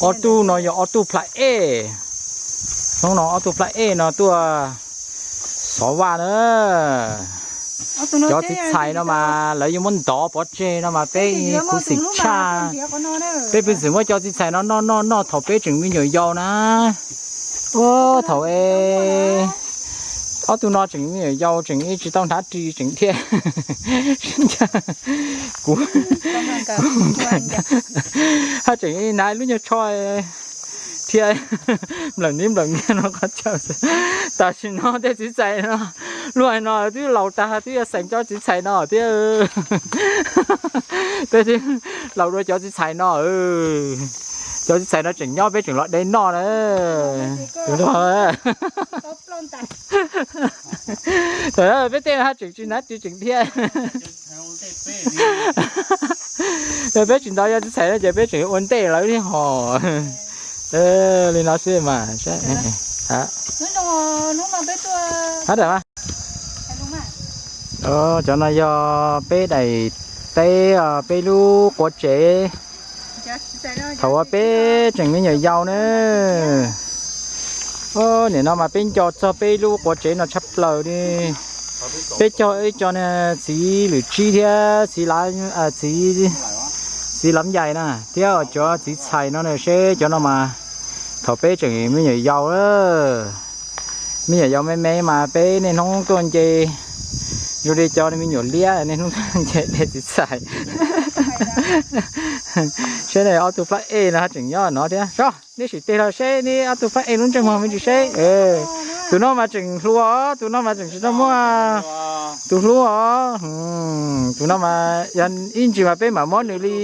Ob tug no yog ob tug plab ej. Hnub no ob tug plab ej no tuaj xov vaj na. Cov txiv txhais no mas lawv yuav muab ntov pov tseg no mas peb kuv xim tshaj. Peb piv txwv muab cov txiv txhais no noj noj noj thaum peb tseem me nyuam yaus na. Ua thaum e, ob tug no tseem me nyuam yaus tseem tsis tau hnav ris tseem thiab. Kuv, kuv haj tseem hnav lub nyuag tsho thiab nplawm niv nplawm nyiaj no qhov chaw. Tam sim no tej txiv txhais no luag hais no twb laus tag twb yuav xeem cov txiv txhais no thiab. Peb twb laus dua cov txiv txhais no. Cov txiv txhais no tseem nyob peb tseem los de noj na. Tus no, peb tej no haj tseem tsis hnav ris tseem thiab. Yog peb tsis ntov cov txiv txhais no ces peb tseem ua ntej lawv thiab hos. Li no xwb mas. Cov no yog peb daim teb, peb lub quav tsev thaum uas peb tseem me nyuam yaus na. Nim no mas peb nco txog peb lub quav tsev no tshaj plaws li. Peb cog ib co txiv lwm tsib thiab txiv, txiv lav yais na thiab cov txiv txhais no na seb cov no mas thaum peb tseem me nyuam yaus, me nyuam yaus me me mas peb niaj hnub tuaj nce, zoo li cov me nyuam liab niaj hnub tuaj nce de txiv txhais. Seb ne ob tug plab ej no haj tseem nyob no thiab. Sob, neb sim tig los seb neb ob tug plab ej lub ntsej muag me ntsis seb. Tus no mas tseem hluas os, tus no mas tseem tsis tau muaj tus hlub os. Tus no mas yog ib ntsis mas peb mam muab nws li.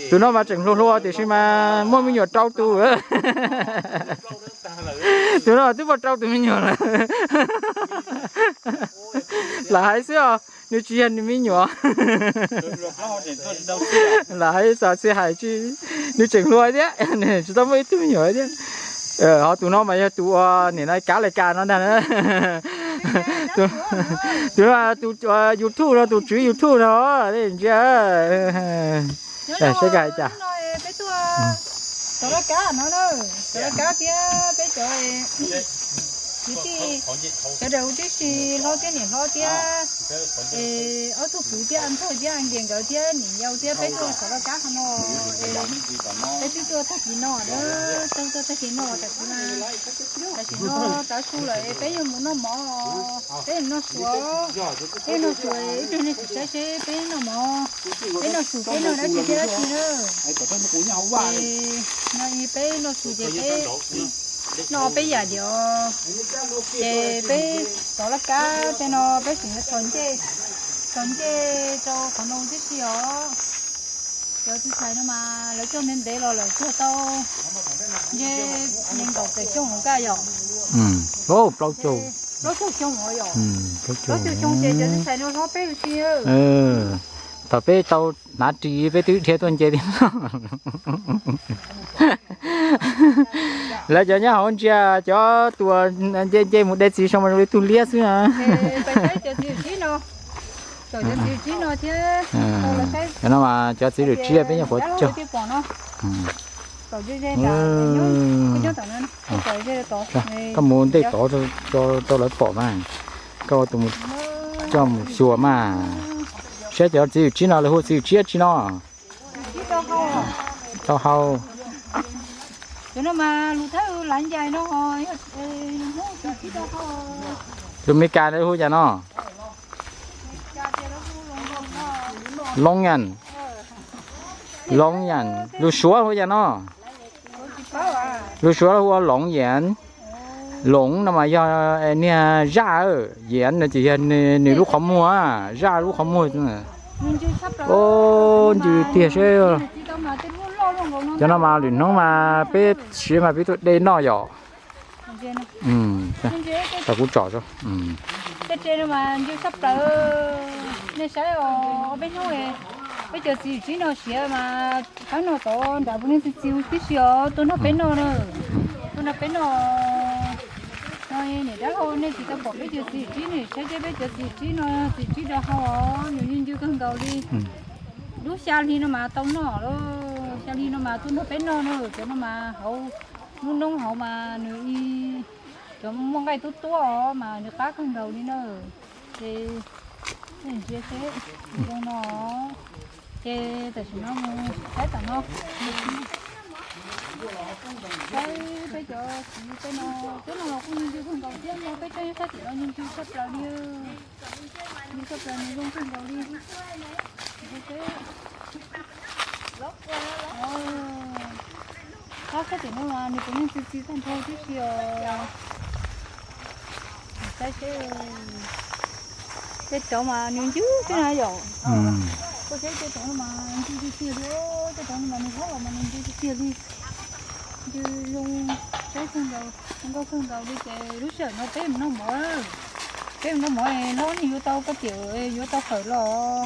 Tus no mas tseem hluas hluas tiam sis mas muaj me nyuam rau tus. Tus no twb muaj rau tus me nyuam lawm. Lam hais xwb os, nws tsis yog nws me nyuam. Lam hais xav txhia hais tsis, nws tseem hluas thiab, nws tsis tau muaj ib tug me nyuam thiab. Ho tus no mas yog tus uas nim no kav li kas no ntag. Tus no tus YouTube no, tus tswv YouTube no, ntsia. Saib hais cas. Cov laj kab no, cov laj kab thiab peb cov kwv tij, cov daws tib si hlob thiab niam hlob thiab, ob tug kwv thiab a ntxhais thiab a nkias nkawd thiab niam yau thiab peb tuaj xov laj kab qhov no. Peb twb tuaj tag kis no na, tuaj tag kis no tam sim no, tam sim no tav su lawm peb yuav mus noj mov, peb yuav noj su, peb noj su, ib pliag nej sim saib seb peb noj mov, peb noj su peb noj dab tsi thiab dab tsi na. No peb noj su ces peb noj peb yam diam, ces peb xov laj kab tej no peb tseem yuav txhos ncej, txhos ncej rau qhov no tib si os. Cov txiv txhais no mas lawv coj ntev ntev los lawm tsuag tau nce nees nkaum tawm xyoo hauv kaj yom. Plaub caug, plaub caug xyoo hov yom. Plaub caug xyoo ces cov txiv txhais no hlob peb huv si. Thaum peb tau hnav ris peb twb dhia tuaj nce tiag. Lawv cov nyob hauv ntsia cov tuas nce nce mus de txiv saum mas zoo li tug liab xwb na. Cov no mas cov txiv lwm tsib peb nyuam qhuav cog. Koj mus ntej tod rau lawv pom mas, koj tus mus coj mus xyuas mas. Saib cov txiv lwm tsib no lawv hu txiv lwm tsib tsi no. Tau hau. Tus Meskas lawv hu cas no? Loos yas. Loos yas. Lus Suav hu cas no? Lus Suav hu ua loos yas. Loos no mas yog niag zaj, yas no ces yog nws lub qhov muag, zaj lub qhov muag. Ncw tiag seb. Cov no mas lwm hnub mas peb siav mas peb tuaj de noj yom. Tau kuv tsom. Nej saib os, ob peb hnub peb cov txiv tsib no siav mas qab no tod nram pu neeg txiv txiv tib si os tuaj nrog peb noj na. Tuaj nrog peb noj. No niam dab laug nej tsis tau pom peb cov txiv tsib, nej saib peb cov txiv tsib no, txiv tsib rau hau os, nws ncw kawg nkaus li. Lub xya hli no mas tau noj lawm, xya hli no Tuaj nrog peb noj na, cov no mas hauv lub noob hauv mas nws, cov muaj nqaij tuab tuab os mas nws qab kawg nkaus li na. Ces ntsia seb zoo no, ces tam sim no mus saib tom no, saib peb cov txiv tej no, cov no los kuj nyuag ncw kawg nkaus thiab no, peb saib saib tim no nyuag ncw tshaj plaws li. Nws tshaj plaws, nws zoo kawg nkaus li. Tab sis tim no mas nws kuj yeej txi txiv tag nrho tib si os. Saib seb, tej cov mas nws ncw xwb na yom. Koj saib tej cov no mas ncw tiag tiag li, tej cov no mas nws hlob los mas nws ncw tiag tiag li. Ncw zoo, saib kawg nkaus, zoo nkauj kawg nkaus li ces lub sij hawm no peb mus noj mov, peb mus noj mov es hlob nws yuav tau koj tiam yuav tau fawm los,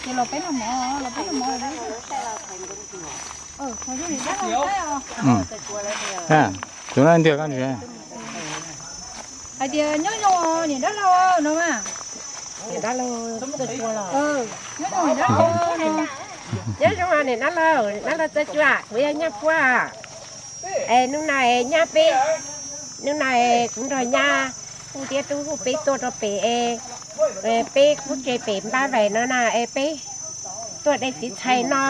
ces los peb noj mov, los peb noj mov. Tus no ntiag koj ntsia. Hais tias nyob zoo niam dab laug no mas. Nyob zoo niam dab laug, niam dab laug txawj tsuas, kuv yog Nyaj Phuaj. Es hnub no es nyab peb, hnub no es kuv nrog nyab hu thiab tub hu peb tuaj rau pem es, peb qub tsev pem Npab Vais no na es peb tuaj de txiv txhais no,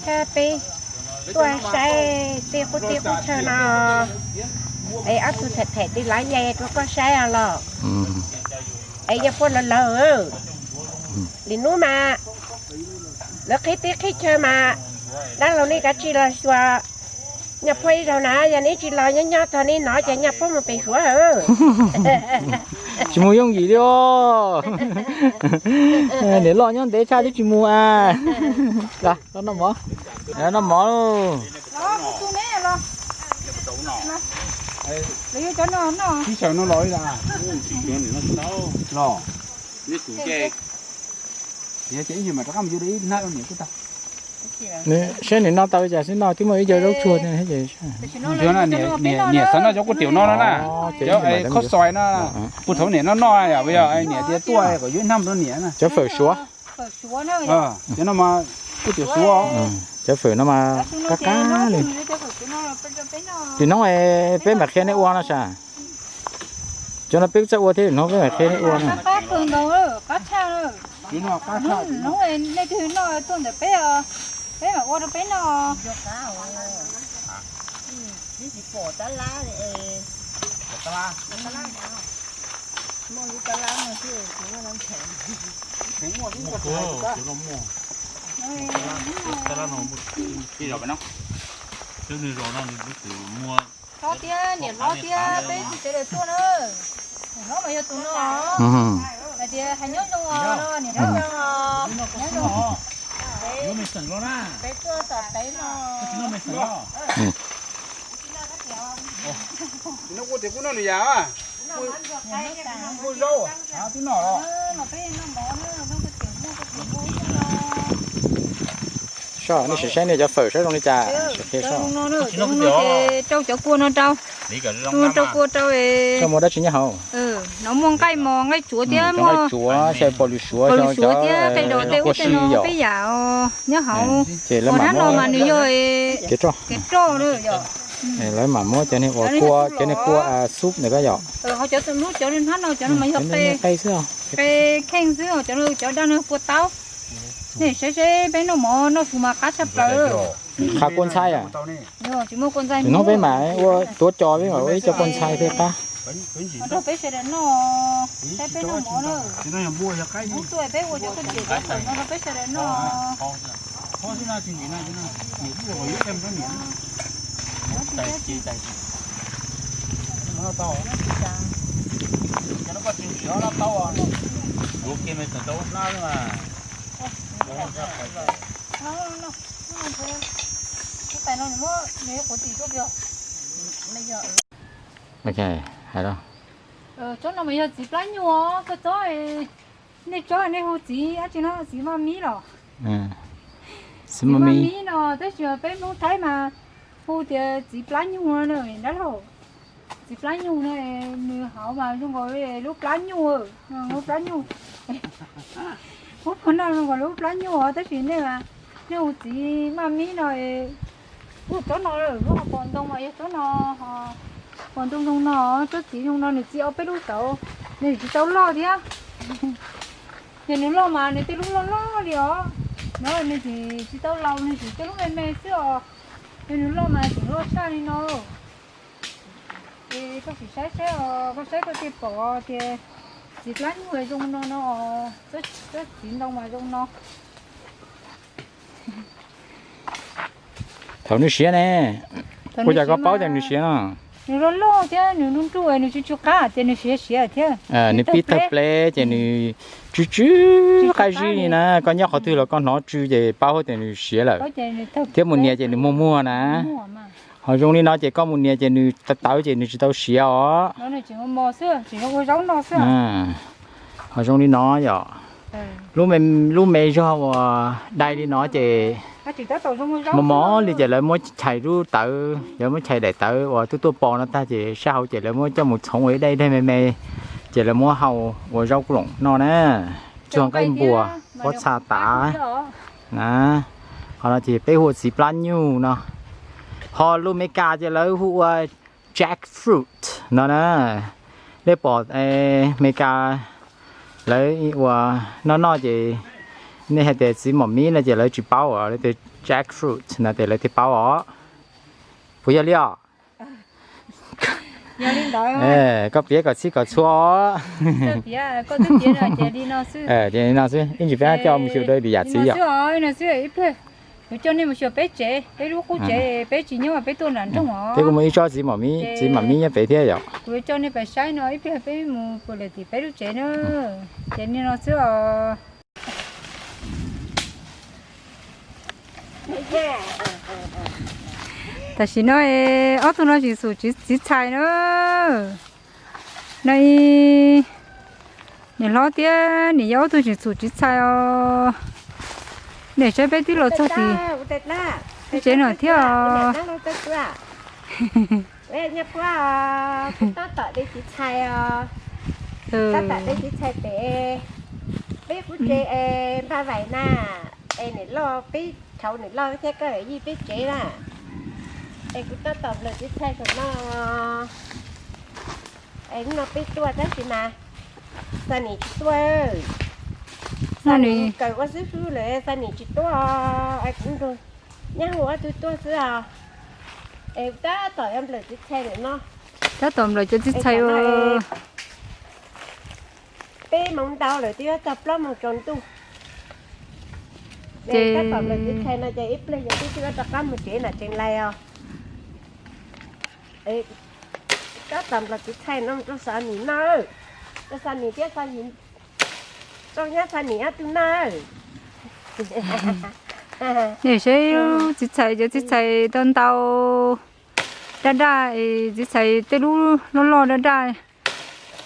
thiab peb tuaj saib tej qub teb qub chaw no. Es ob tug them them tis lav yas rau koj saib os los. Es yog puab lawv lawv, lwm hnub mas lawv qhib teb qhib chaw mas dab laug nej kav tsij los xyuas Nyaj Phuaj ib zaug na, yog neb tsis los nyob nyob txog neb no ces Nyaj Phuaj mus pem Suav. Tsis mus yooj yim li os. Niam loj nyob ntev tshaj twb tsis mus a. Los noj mov, noj mov lauj. Saib nim no tau li cas xwb no twb muaj ib co zaub tsuag. Niam xav noj cov kuj tiav no no na, cov khob xos na, puag thaum niam noj noj yom, yog niam tias tuaj kom yuav ib hnab rau niam na. Cov fawm Suav. Cov no mas kuj tiav Suav. Cov fawm no mas qab qab li. Lwm hnub peb mam qhia nej ua no sas. Cov no peb txawj ua thiab, lwm hnub peb mam qhia nej ua no. Hnub nej twg noj tuaj ntawm peb, peb mam ua rau peb noj. Hlob thiab niam hlob thiab peb tsis sawv daws tuaj na. Niam hlob mas yog tus no, hais tias hais nyob zoo os no niam hlob. Peb tuaj tom teb no. Saib nej saib nej cov fawm saib zoo li cas. Rau cov kua no rau, rau kua rau. Muaj dab tsi nyob hauv? No muaj nqaij mos nqaij tsuav thiab muaj nqaij tsuav, xyaw pom lwm suav, pom lwm suav thiab qe dos tej ub tej no peb yam nyob hauv. Ces lawv mam no mas nws yog kev roj, kev roj lawm yom. Lawv mam muab cov niag ua kua, cov niag kua xub ntawm ko yom. Ho cov lub cov hnab no cov no mas yog qe xwb, qe kheej xwb, cov daj no kua taub. Nej saib seb peb noj mov noj su mas qab tshaj plaws. Qha kua ntxhai a? Tsis muaj kua ntxhai. Hnub peb mam ua tuav cos peb mam ua ib co kua ntxhai thiaj qab. Nrog peb sawv daws noj, saib peb noj mov na. Hnub tuaj peb ua cov kua tiam cov fawm no rau peb sawv daws noj. Ok, hais los. Tsob no mas yog txiv plab nyuj os, koj tsob, nej tsob nej hu txiv dab tsi no, txiv maj mib los? Txiv maj mib no tab sis peb Hmoob Thaib mas hu tias txiv plab nyuj no dab laug. Txiv plab nyuj no nws hauv mas zoo nkaus lub plab nyuj, lub plab nyuj. Ub, puas noj zoo nkaus lub plab nyuj os, tab sis nej, nej hu txiv maj mib no, Ua tsob no, lub hauv paus ntoo mas yog tsob no, hauv paus ntoo zoo no, tsob txiv zoo no nws txi ob peb lub tauv, nws tsis tau loj thiab. Yog nws loj mas nws tej lub loj loj li os, no nws tsis, tsis tau laus, nws tseem tej lub me me xwb os. Yog nws loj mas tseem loj tshaj li no. Es koj sim saib saib os, koj saib koj thiaj pom tias txiv plab nyuj zoo no no, tsob txiv ntoo mas zoo no. Thaum nws siav ne, ua cas koj paub tias nws siav no? Nws loj loj thiab nws nruj nruj, nws tsw tsw qab ces nws siav siav thiab. Nws pib tawg pleb ces nws tsw tsw qab zib li na, koj nyob qhov twg los koj hnov tsw ces paub tias nws siav lawm. Thiab mus nias ces nws muag muag na. Ho zoo li no ces koj mus nias ces nws tawv tawv ces nws tsis tau siav os. Ho zoo li no yom, lub me zog uas dai li no ces mos mos li ces lawv muab chais lub tawv, lawv muab chais daim tawv uas tuaj tuaj pos no tag ces sab hauv ces lawv muab coj mus txhoov ua ib daim daim me me, ces lawv muab hau ua zaub kuj loom noj na. Tsuag nqaij npuas, pob txha tav na. Qhov no ces peb hu ua txiv plab nyuj no. Ho lus Meskas ces lawv hu ua jackfruit no na. Nej pom Meskas lawv ua noj noj ces nej hais tias txiv mom mib no ces lawv tsis paub os, lawv tias jackfruit no ces lawv thiaj paub os. Puas yog li os? Koj piav kom txhij kom txhua os. Li no xwb, ib ntsis peb coj mus xyuas rau lwm yam txiv yom. Kuv coj nej mus xyuas peb tsev, peb lub qub tsev, peb tsis nyob, peb tuaj nram nroog os. Peb kuj muaj ib tsob txiv mom mib, txiv mom mib nyob pem thiab yom. Kuv coj nej pais saib no ib pliag peb mus puas lawm tim peb lub tsev na. Ces li no xwb os. Tam sim no ob tug no tseem xum txiv txhais na. No ib, niam hlob thiab niam yau ob tug tseem xum txiv txhais os. Nej saib peb twb los txog tim tsev no thiab os. Nyob puab, kuv tab tom de txiv txhais os. Tab tom de txiv txhais pem peb qub tsev es npaj vais na. Es niam loj peb, thaum niam loj thiab koj yij peb tsev na. Es kuv tab tom nplawm txiv txhais saum no. Es hnub no peb tuaj tab sis mas Xa Nis tsis tuaj. Xa Nis kawm ua xib fwb lawm, Xa Nis tsis tuaj. Es kuv nrog nyab hu ob tug tuaj xwb os. Es tab tom yuav nplawm txiv txhais lawm no. Tab tom nplawm cov txiv txhais ua. Peb moos ntau lawm twb yuav txog plaub moos tsaus ntuj. Ces tab tom nplawm txiv txhais no ces ib pliag yog twb twb yuav rov qab mus tsev na tseem lais os. Tab tom nplawm txiv txhais no rau Xa Nis noj, rau Xa Nis thiab Xa Nis, rau nyab Xa Nis ob tug noj. Nej saib txiv txhais, cov txiv txhais tau ntau daj daj es txiv txhais tej lub loj loj daj daj,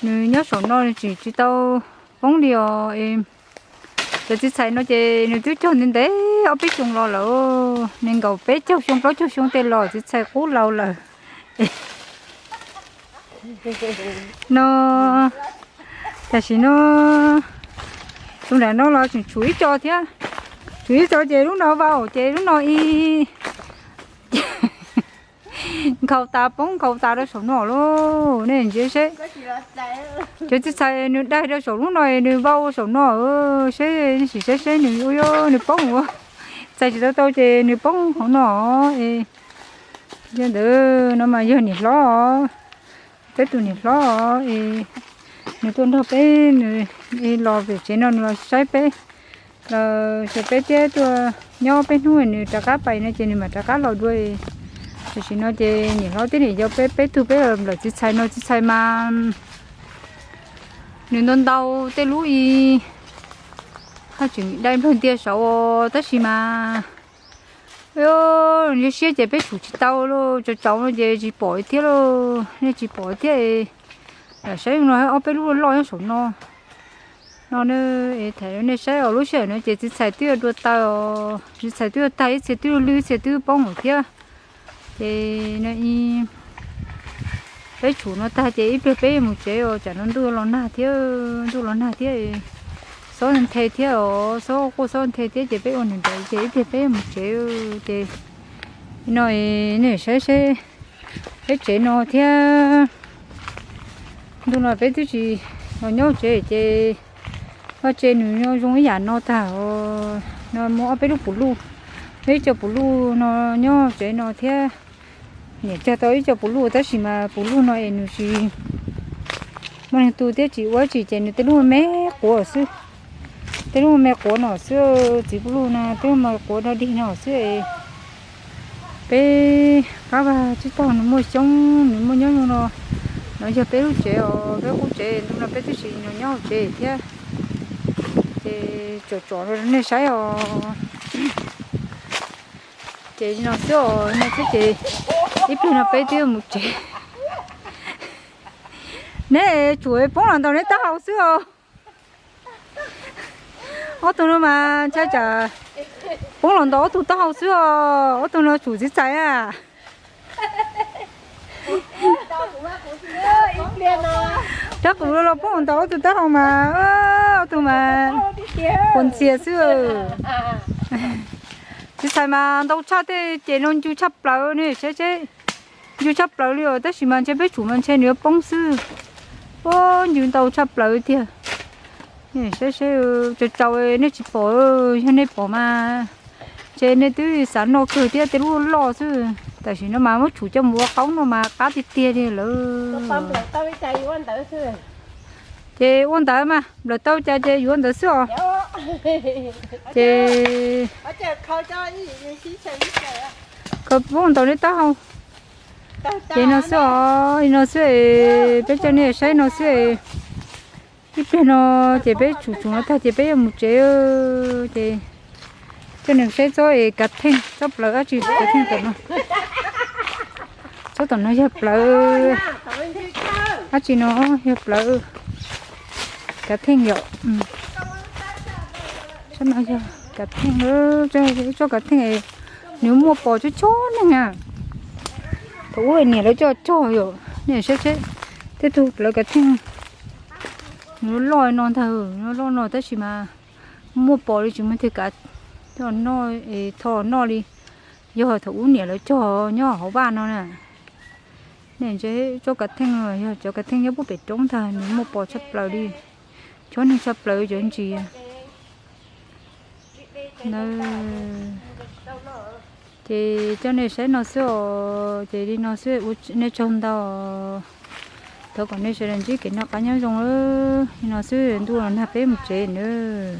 nws nyob saum no nws tseem tsis tau poob li os. Cov txiv txhais no ces nws twb cog ntev ntev ob peb xyoo los lawm, nees nkaum peb caug xyoo plaub caug xyoo tej los txiv txhais qub laus lawm. No tam sim no tus nram no los tseem tshuav ib co thiab, tshuav ib co ces lub no vau ces lub no ib nkhaus tas poob nkhaus tas rau saum no lauj. Nej ntsia seb, cov txiv txhais nws daig rau saum lub no es nws vau saum no, seb sim saib seb nws ua nws poob ua, txais tsis tau tau ces nws poob hauv no. Es yog ntawd no mas yog niam hlob, peb tus niam hlob es nws tuaj nrog peb, nws los pem tsev no nws los saib peb, los xyuas peb thiab tuaj nyob peb hnub nws rov qab pais no ces nws mam rov qab los dua. Tam sim no ces niam hlob thiab niam yau peb peb tug peb los nplawm txiv txhais no, txiv txhais mas nws ntau ntau tej lub i, haj tseem dai nplawg ntiag saud tab sis mas nws siab ces peb tshum tsis tau lauj, tsaus tsaus no ces tsis pom thiab lauj, nej tsis pom thiab. Lam saib no ob peb lub loj nyob saum no. No es tham nej saib os, lub sij hawm no ces txiv txhais twb yuav dua tag os, txiv txhais twb yuav tag, ib txhia twb lwj, ib txhia twb poob lawm thiab. Ces no peb tshum no tag ces ib pliag peb mus tsev os, tsam no ntuj los nag thiab, ntuj los nag thiab, xob nthe thiab os, xob quaj xob nthe thiab ces peb ua nws nraim ces ib pliag peb mus tsev. Ces No nej saib seb, peb tsev no thiab, ntu no peb twb tsis los nyob tsev ces vaj tsev nws zoo ib yam no tag. No muaj ob peb lub puv luj, muaj ib co puv luj no nyob tsev no thiab. Niam cog tau ib co puv luj tab sis mas puv luj no es nws tsis muaj leej twg thiab tsis ua tsis ces nws tej lub me quav xwb. Tej lub me quav no xwb, txiv puv luj no tej lub me quav dog dig no xwb. Peb qab vaj tsib taug nws muaj xyoob, nws muaj nyob zoo no. No yog peb lub tsev os, peb qub tsev, ntu no peb twb tsis los nyob hauv tsev thiab. Ces tsom tsom rau nej saib os. Ces no xwb os, no xwb ces ib pliag no peb twb mus tsev. Neb tsum poob los ntaus neb taub hau xwb os. Ob tug no mas ntshai tsam poob los ntaus ob tug taub hau xwb os. Ob tug no tsum txiv txais na. Rab qus los poob los ntaus ob tug taub hau mas, ob tug mas quas ntxias xwb. Txiv txais mas ntau tshaj tej ces no ncw tshaj plaws ne, saib seb, ncw tshaj plaws li os, tab sis mas ntshe peb tsum mas ntshe nws yuav poob xwb. Ua ncw ntau tshaj plaws tiag. Saib seb, tsau tsau nej tsis pom, yog nej pom mas ntshe nej twb xav noj kawg thiab, tej lub loj xwb. Tam sim no mas muab tshum coj mus ua qaub no mas qab tiag tiag li lawm. Ces ua ntawd mas nplawm tau cas ces yuav ntawd xwb os. Ces khaws poob ntaus neb taub hau. Ces no xwb os, no xwb es peb coj nej saib no xwb es. Ib pliag no ces peb tsum tsum no tag ces peb yuav mus tsev. Ces coj nej saib tsob es kav theej, tsob plaws dab tsi, kav theej tom no. Tsob tom no yog plaws dab tsi no, yog plaws kav theej yom. Tsob no yog kav theej, ib tsob kav theej nws muaj pos tsob tsob neeg na. Thaum ub niam lawv coj cog yom, nej saib seb, tej tug plaws kav theej nws loj no ntag, loj no tab sis mas muaj pos li tsis muaj tig kav, coj noj, tho noj li. Yog thaum ub niam lawv cog nyob hauv vaj no na. Nej ntsia tsob kav theej, yog cov kav theej nyob puag pem roob ntag, nws muaj pos tshaj plaws li, chob neeg tshaj plaws cov ntsis. Ces coj nej saib no xwb os, ces li no xwb, ua nej tsaug ntau. Thov kom nej sawv daws ntsib kev noj qab nyob zoo. Li no xwb, ntuj los nag peb mus tsev nawb.